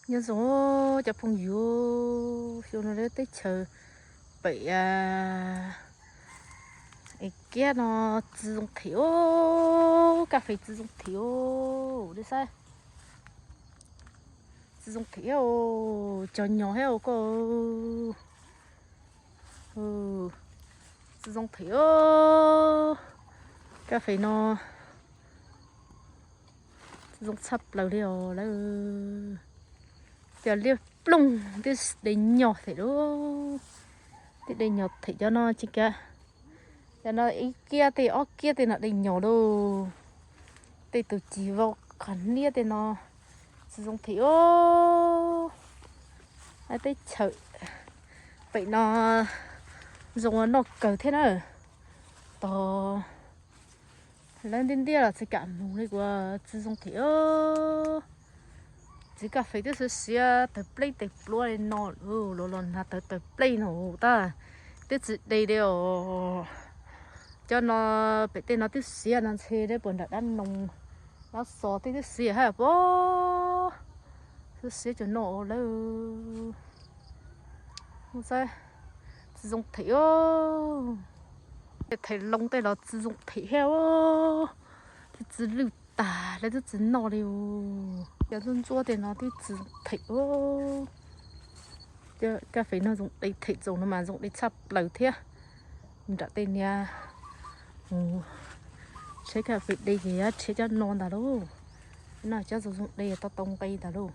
Nyob zoo cov phooj ywg, xyoo no lawv teb chaws pem Ev Kiab no tsi zoo them os, kas fes tsi zoo them os, nej saib, tsi zoo them os, cov nyo thiab os koj, tsi zoo them os, kas fes no tsi zoo tshaj plaws li os lawm. Cov liaj ploog twb de nyom them lauj, twb de nyom them cov no tsis kav. Cov no ib kiab tej ob kiab tej no de nyom lauj. Tej tus cig vau qhov niab tej no tsis zoo them os. Teb chaws pem no zoo ua noj kawg thiab na. Tog lawv ntiaj ntiaj los tsis kam mus li kuv tsis zoo them os. Txiv kas fes twb siav siav tawg pleb tawg pluav li no, los los nag tawg tawg pleb no tab twb tsis de li os. Cov no pem tej no twb siav no ntshe deb puas nram dab noog dab xos tej twb siav hab pob. Twb siav cov no lawm. Tsis zoo them os. Them loo tej los tsis zoo them thiab os. Twb tsis lwj tag lawv twb tsis noj li os. Cov ntsuab ntsuab tej no twb tsis zoo them os. Kas fes no zoo de them txaus no mas zoo de tshaj plaws thiab. Nram tej niag mus tsheb kas fes de ces yuav tshiab cov no ntag lauj. No cov zoo zoo de tau tau nqe ntag lauj.